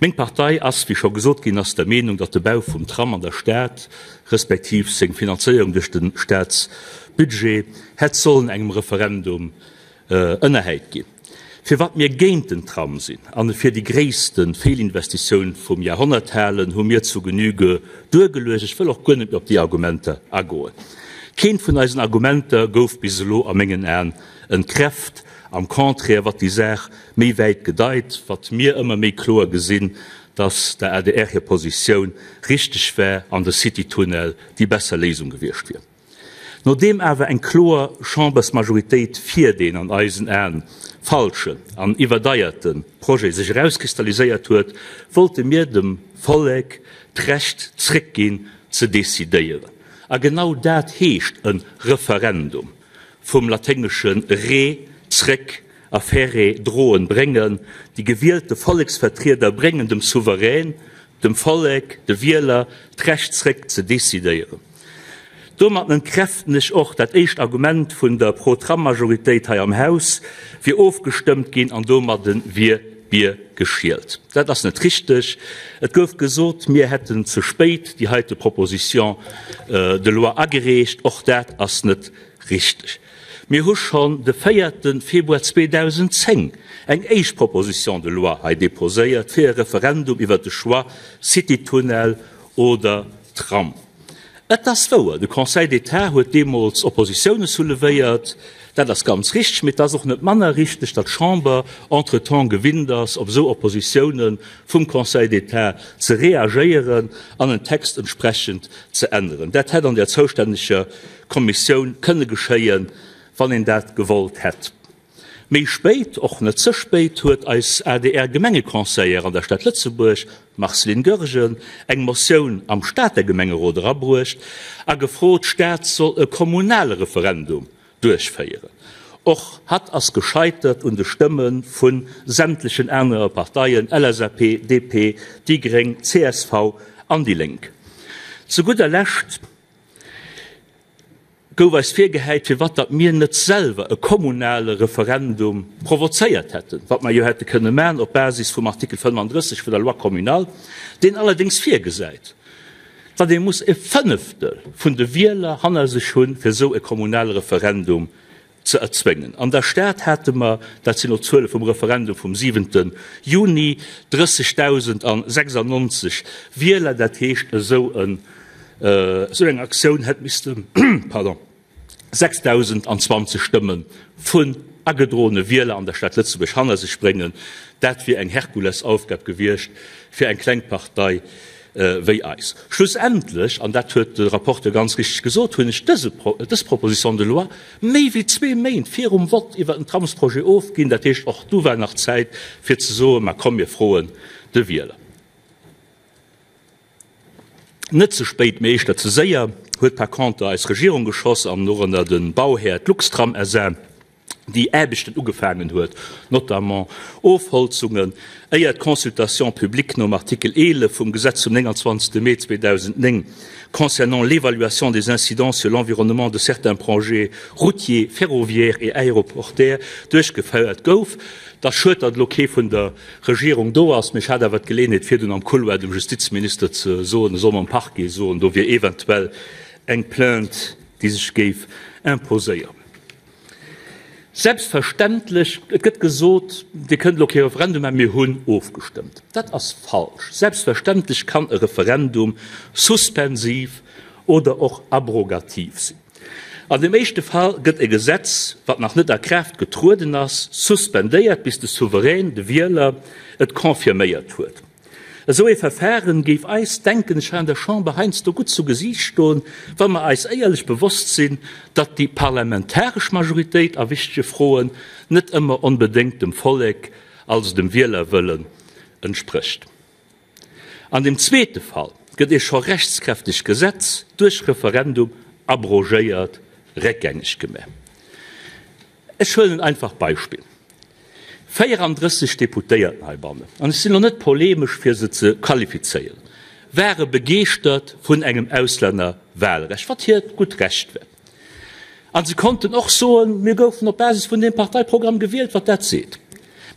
Meng Partei ass, wéi scho gesot ginn ass, der Meenung, datt de Bau vum Tram an der Stad, respektiv seng Finanzéierung duerch de Staatsbudget, hätt sollen engem Referendum ënnerhäit ginn. Firwat mir géint den Tram sinn an e fir déi gréisste Feelinvestitioun vum Jahrhonnert halen, hu mir zu Genüge duergeluecht. Ech wëll och guer net méi op déi Argumenter agoen. Keent vun eisen Argumenter gouf bis elo a mengen Aen entkräft. Am Contraire, wat déi Saach méi wäit gedeit, wat mir ëmmer méi kloer gesinn, dass der adr hir Positioun richteg war an de City-Tunnel déi besser Léisung gewiescht wier. Nodeem awer eng kloer Chambersmajoritéit fir deen an eisen Aen falschen an iwwerdeierte Projet sech erauskristalliséiert huet, wollte mir dem Vollek d'Recht zréckginn ze decidéieren. A genau dat heescht e Referendum, vum laténgesche re, zréck, a ferre, droen, bréngen. Déi gewielte Volleksvertrieder bréngen dem Souverän, dem Vollek, de Wieler, d'Recht zréck ze decidéieren. Domat entkräften ech och dat éischt Argument vun der Pro-Tram-Majoritéit hei am Haus, wier ofgestëmmt ginn an domadde wier d'Bier geschielt. Dat ass net richteg. Et gouf gesot, mir hätten ze spéit déi heite Proposition de loi agereecht. Och dat ass net richteg. Mir hu schonn de véierte Februar 2010 eng éischt Proposition de loi hei déposéiert fir e Referendum iwwert de Choix City-Tunnel oder Tram. Et ass wouer, de Conseil d'État huet deemools Oppositioune soulevéiert. Dat ass ganz richteg. Mee et ass och net manner richteg, datt d'Chamber entretemps gewinnt ass, op esou Oppositioune vum Conseil d'État ze reagéieren an en Text entsprechend ze änneren. Dat hätt an der zoustänneger Kommissioun kënne geschéien, wann een dat gewollt hätt. Méi spéit, och net ze spéit, huet eis ADR-Gemengeconseillère an der Stad Lëtzebuerg, Marceline Goergen, eng Motioun am Stater Gemengerot erabruecht a gefrot, d'Stad soll e kommunale Referendum duerchféieren. Och hatt ass gescheitert un de Stëmme vu sämtlechen anere Parteien, LSAP, DP, déi gréng, csv an déi Lénk. Zu gudder Lescht gouf eis virgehäit, firwat datt mir net selwer e kommunale Referendum provozéiert hätten, wat mer jo hätte kënne maachen op Basis vum Artikel 35 vun der Loi communale, deen allerdéngs virgesäit, datt ee muss e Fënneftel vun de Wieler hanner sech hunn, fir esou e kommunale Referendum ze erzwéngen. An der Stad hate mer, dat sinn elo d'Zuele vum Referendum vum siwente Juni, 30.096 Wieler. Dat heescht, esou en, esou eng Aktioun hätt misste, pardon, 6.020 Stëmme vun agedroene Wieler an der Stad Lëtzebuerg hanner sech bréngen. Dat wier eng Herkulesaufgab gewiescht fir eng kleng Partei wéi eis. Schlussendlech, an dat huet de Rapporteur ganz richtig gesot, hunn ech dëse, dës Proposition de loi méi wéi zwee Méint virum Vott iwwert den Tramsprojet ofginn. Dat heescht, och du war nach Zäit fir ze soen, Ma komm, mir froen de Wieler. Net ze spéit, mee éischter ze séier huet par contre eis Regierung geschoss an dorënner de Bauhär, d'Luxtram SA. déi Aarbechten ugefaangen huet, notamment Ofholzungen, éier d'Consultation publique nom Artikel 11 vum Gesetz vum 29 Mee 2009 concernant l'évaluation des incidences sur l'environnement de certains projets routiers, ferroviaires et aéroportaires duerchgefouert gouf. Et ass schued, datt elo kee vun der Regierung do ass, mee ech hat awer d'Geleeënheet virdrun am Couloir dem Justizminister ze soen, e soll mam Parquet soen, do wier eventuell eng Plainte, déi sech géif imposéieren. Selbstverständlech, et gëtt gesot, Dir kënnt elo kee Referendum maachen, mir hunn ofgestëmmt. Dat ass falsch. Selbstverständlech kann e Referendum suspensiv oder och abrogativ sinn. An deem éischte Fall gëtt e Gesetz, wat nach net a Kraaft getrueden ass, suspendéiert, bis de Souverän, de Wieler, et confirméiert huet. Esou ee Verfaren géif eis, denken ech, hei an der Chamber heiansdo gutt zu Gesiicht stoen, wa mer eis éierlech bewosst sinn, datt déi parlamentaresch Majoritéit a wichtege Froen net ëmmer onbedéngt dem Vollek, also dem Wielerwëllen, entsprécht. An dem zweete Fall gëtt ee scho rechtskräftegt Gesetz duerch Referendum abrogéiert, réckgängeg gemaach. Ech huelen en einfacht Beispill, 34 Deputéierten heibannen, an ech sinn elo net polemesch fir se ze qualifizéieren, ware begeeschtert vun engem Auslännerwahlrecht, wat hiert gutt Recht wär. A se konnten och soen, mir goufen op Basis vun deem Parteiprogramm gewielt, wat dat seet.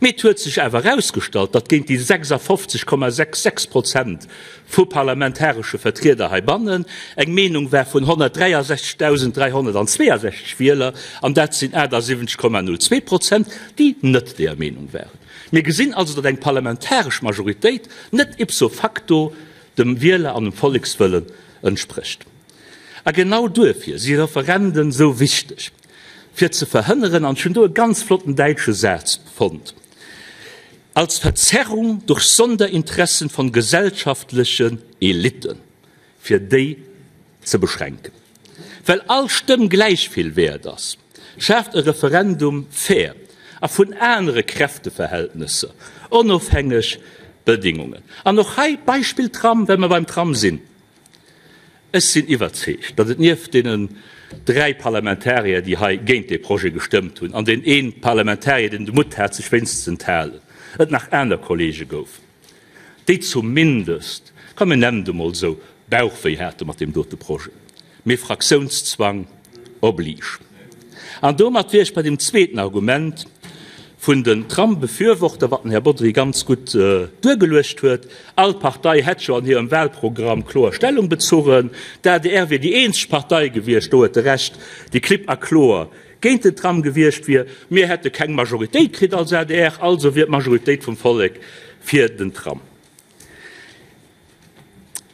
Mee et huet sech awer erausgestallt, datt géint déi 56,66 Prozent vu parlamentaresche Vertrieder heibannen eng Meenung war vun 163.362 Wieler, an dat sinn 78,02 Prozent, déi net deeër Meenung waren. Mir gesinn also, datt eng parlamentaresch Majoritéit net ipso facto dem Wieler an dem Vollekswëllen entsprécht. A genau duerfir si Referenden esou wichteg, fir ze verhënneren, an ech hunn do e ganz flotten däitsche Saz fonnt, als Verzerrung durch Sonderinteressen von gesellschaftlichen Eliten, fir déi ze beschränken. Well all Stëmm gläich vill wäert ass, schaaft e Referendum fair a vun anere Kräfteverhältnesser onofhängeg Bedingungen. An och hei, Beispill Tram, well mer beim Tram sinn, Ech sinn iwwerzeegt, datt et nieft deenen 3 Parlamentarier, déi hei géint dee Projet gestëmmt hunn, an deen ee Parlamentarier, deen de Mutt hat, sech wéinst ze enthalen, et nach aner Kollege gouf, déi zumindest, komm mir nennen et emol esou, Bauchwéi hate mat deem dote Projet. Mee Fraktiounszwang oblige. An domat wier ech bei deem zweeten Argument vun den Tram-Befürworter, wat den Här Bodry ganz gutt duergeluecht huet, All Partei hätt jo an hirem Wahlprogramm kloer Stellung bezuchen. D'adr wier déi eenzeg Partei gewiescht, do huet e Recht, déi klipp a kloer géint den Tram gewiescht wier. Mir hätte keng Majoritéit kritt als adr, also wier d'Majoritéit vum Vollek fir den Tram.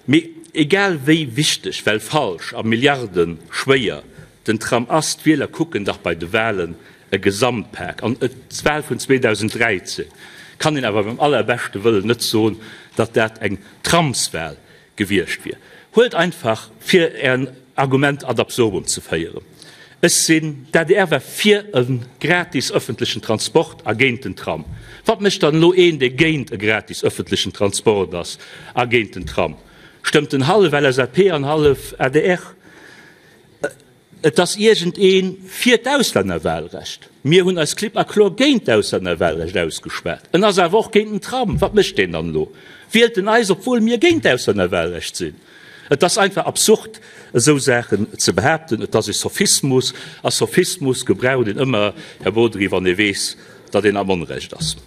Mee egal wéi wichteg, well falsch a Milliarde schwéier den Tram ass, d'Wieler kucken dach bei de Wahlen e Gesamtpak an. D'Wahl vun 2013 kann een awer beim allerbeschte Wëllen net soen, datt dat eng Tramswahl gewiescht wier. Huelt einfach, fir Ären Argument ad absurdum ze féieren, Ech sinn, d'ADR war fir e gratis öffentlechen Transport a géint den Tram. Wat mécht dann elo een, dee géint e gratis öffentlechen Transport ass a géint den Tram? Stëmmt en hallef LSAP an hallef adr? Et ass iergendee fir d'Auslännerwahlrecht. Mir hunn eis klipp a kloer géint d'Auslännerwahlrecht ausgeschwat. En ass awer och géint den Tram. Wat mécht deen dann elo? Wielt en eis, obwuel mir géint d'Auslännerwahlrecht sinn? Et ass einfach absurd, esou Saachen ze behaapten. Et ass e Sophismus, a Sophismus gebraucht een ëmmer, Här Bodry, wann ee weess, datt een am Onrecht ass.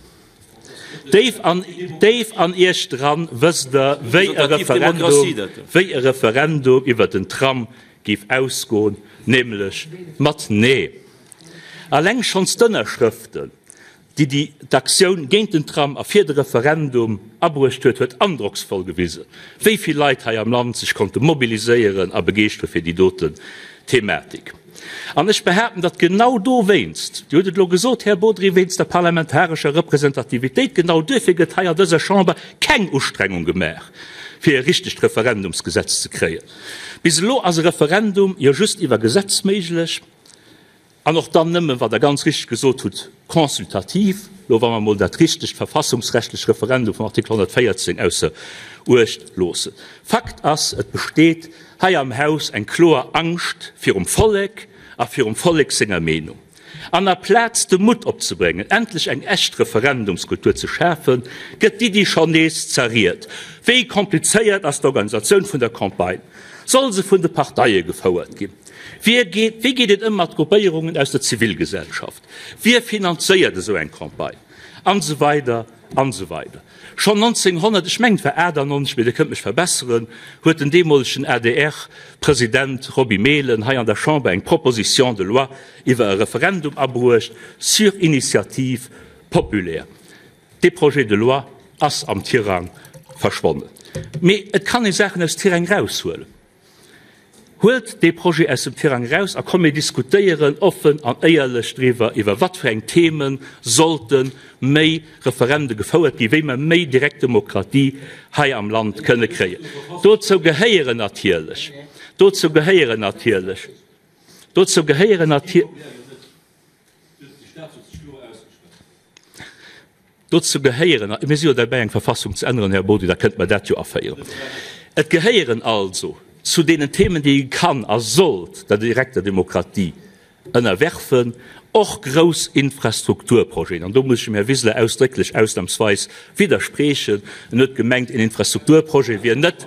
Déif an, déif an Iech dran wësst Der, wéi e Referendum, wéi e Referendum iwwert den Tram géif ausgoen, nämlech mat Nee. Alleng schonns d'Ënnerschrëften, déi déi d'Aktioun géint den Tram a fir de Referendum abruecht huet, huet androcksvoll gewisen, wéi vill Leit hei am Land sech konnte mobiliséieren a begeeschtere fir déi doten Thematik. An ech behaapten, datt genau dowéinst, Dir hutt et elo gesot, Här Bodry, wéinst der parlamentarescher Representativitéit, genau duerfir gëtt hei an dëser Chamber keng Ustrengung gemaach, fir e richtegt Referendumsgesetz ze kréien. Bis elo ass e Referendum jo just iwwer Gesetz méiglech. An och dann nëmmen, wat Der ganz richtig gesot hutt, consultativ, elo wa mer emol dat richtegt verfassungsrechtlech Referendum vum Artikel 114 ausser Uecht loossen. Fakt ass, et besteet hei am Haus eng kloer Angscht virum Vollek a virum Vollek senger Meenung. An aplaz de Mutt opzebréngen, endlech eng echt Referendumskultur ze schafen, gëtt d'Iddi schonn nees zerriet. Wéi komplizéiert ass d'Organisatioun vun der Campagne? Soll se vun de Parteie gefouert ginn? Wie geet, wéi geet een ëm mat Gruppéierungen aus der Zivilgesellschaft? Wie finanzéiert esou eng Campagne? An esou weider an esou weider. Schonn 1900, ech mengen et war 98, mee Dir kënnt mech verbesseren, huet den deemolegen ADR-President Roby Mehlen hei an der Chamber eng Proposition de loi iwwer e Referendum abruecht sur initiative populaire. Dee Projet de loi ass am Tirang verschwonnen. Mee et kann ee Saachen aus Tiräng raushuelen. Huelt dee Projet aus dem Tirang eraus a komm mir diskutéieren offen an éierlech driwwer, iwwer wat fir eng Theme sollte méi Referende gefouert ginn, wéi mer méi direkt Demokratie hei am Land kënne kréien. Dozou gehéieren natierlech, dozou gehéieren natierlech, dozou gehéieren natierlech. Dozou gehéieren, a mir si jo derbäi eng Verfassung ze änneren, Här Bodry, da kënnte mer dat jo aféieren. Et gehéieren also zu deenen Themen, déi ee kann a sollt der direkter Demokratie ënnerwerfen, och grouss Infrastrukturprojeten. An do muss ech dem Här Wiseler ausdrécklech ausnahmsweis widdersprechen. En huet gemengt, een Infrastrukturprojet wier net.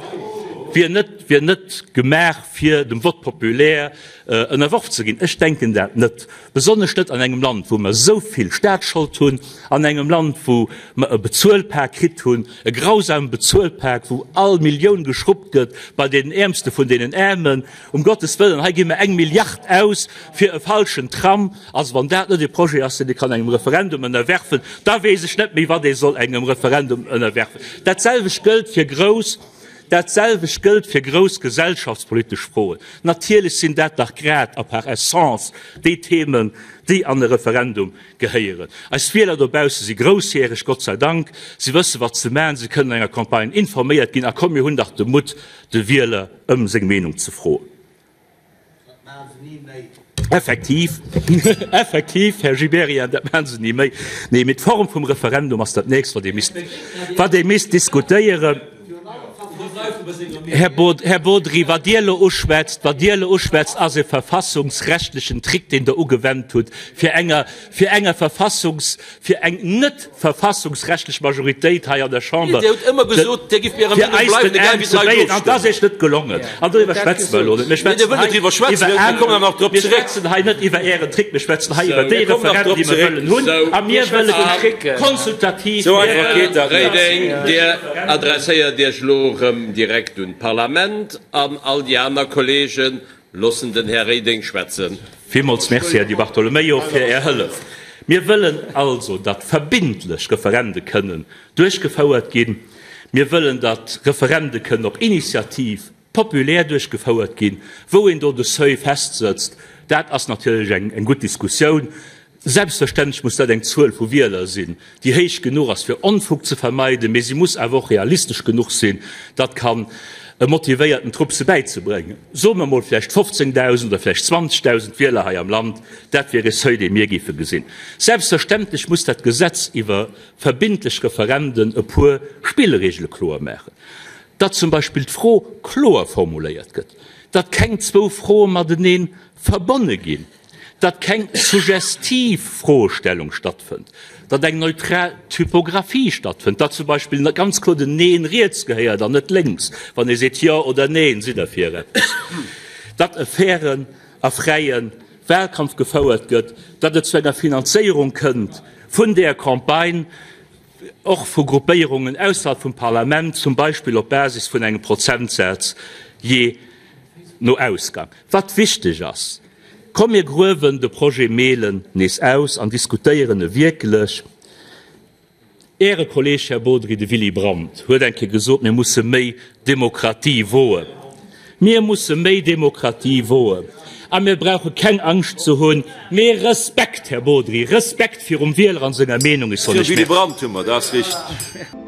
wier net, wier net gemaach, fir dem Vote populaire ënnerworf ze ginn. Ech denken dat net, besonnesch net an engem Land, wou mer esou vill Staatsschold hunn, an engem Land, wou mer e Bezuelpak kritt hunn, e grausame Bezuelpak, wou all Millioun geschruppt gëtt bei deenen Äermste vun deenen Äermen. Um Gottes Wëllen, hei gi mer eng Milliard aus fir e falschen Tram. Also wann dat net e Projet ass, deen ee kann engem Referendum ënnerwerfen, da weess ech net méi, wat ee soll engem Referendum ënnerwerfen. Dat selwecht gëllt fir grouss, dat selwecht gëllt fir grouss gesellschaftspolitesch Froen. Natierlech sinn dat dach grad a par essence déi Themen, déi an e Referendum gehéieren. Eis Wieler dobausse si grousshäreg, Gott sei Dank. Si wësse wat se maachen, se kënnen an enger Campagne informéiert ginn. A komm, mir hunn dach de Mutt, de Wieler ëm seng Meenung ze froen. Effektiv, effektiv, Här Gibéryen, dat maache se ni méi. Nee, mee d'Form vum Referendum ass dat Nächst, wat ee misst, wat ee misst diskutéieren. Här Bod, Här Bodry, wat Dir elo uschwätzt, wat Dir elo uschwätzt, ass e verfassungsrechtlichen Trick, deen Der ugewennt hutt, fir enger, fir enger Verfassungs, fir eng net verfassungsrechtlech Majoritéit hei an der Chamber Dir hutt ëmmer gesot, Dir gifft bei Ärer fir Meenung eis bleiwen, den egal Aarm wéi ze d'Leit béien. An dat ass ofstëmmen. Iech net gelongen. An doriwwer Dir schwätze mer wëllt elo net net. Mir driwwer schwätzen, schwätzen mir hei, kommen nach drop mir zeréck. schwätzen hei net iwwer Ären Trick, mir schwätzen hei iwwer Ären Trick, mir schwätzen hei iwwer déi Mir kommen nach Referenden, drop déi mer zeréck. wëllen hunn. A mir wëlle konsultativ, Sou mir einfach wëllen geet dat net. Reding, Dir adresséiert Iech elo erëm direkt un d'Parlament an all déi aner Kollegen loossen den Här Reding schwätzen. Villmools Merci, Här Di Bartolomeo, fir Är Hëllef. Mir wëllen also, datt verbindlech Referende kënnen duerchgefouert ginn. Mir wëllen, datt Referende kënnen op Initiative populaire duerchgefouert ginn. Wou een do de Seuil festsëtzt, dat ass natierlech eng gutt Diskussioun. Selbstverständlech muss dat eng Zuel vu Wieler sinn, déi héich genuch ass, fir Onfug ze vermeiden, mee si muss awer och realistesch genuch sinn, datt kann e motivéierten Trupp se bäizebréngen. Soe mer emol vläicht 15.000 oder vläicht 20.000 Wieler hei am Land, dat wier e Seuil, dee mir géife gesinn. Selbstverständlech muss dat Gesetz iwwer verbindlech Referenden e puer Spillregele kloer maachen, datt zum Beispill d'Fro kloer formuléiert gëtt, datt keng zwou Froe matenee verbonne ginn, datt keng suggestiv Froestellung stattfënnt, datt eng neutral Typographie stattfënnt, datt zum Beispill ganz kloer den Neen riets gehéiert an net lénks, wann ee seet Jo oder Neen, sidd Der fir eppes, datt e fairen a fräie Wahlkampf gefouert gëtt, datt et zu enger Finanzéierung kënnt vun där Campagne, och vu Gruppéierungen ausserhalb vum Parlament, zum Beispill op Basis vun engem Prozentsaz jee no Ausgang. Wat wichteg ass, Komm mir gruewen de Projet Mehlen nees aus an diskutéieren e wierklech. Äre Kolleeg, Här Bodry, de Willy Brandt, huet eng Kéier gesot, mir musse méi Demokratie woen. Mir musse méi Demokratie woen a mir brauche keng Angscht ze hunn, mee Respekt, Här Bodry, Respekt virum Wieler an senger Meenung. Ech soen Fir Iech Willy Merci. Brandt hu mer, dat ass richteg.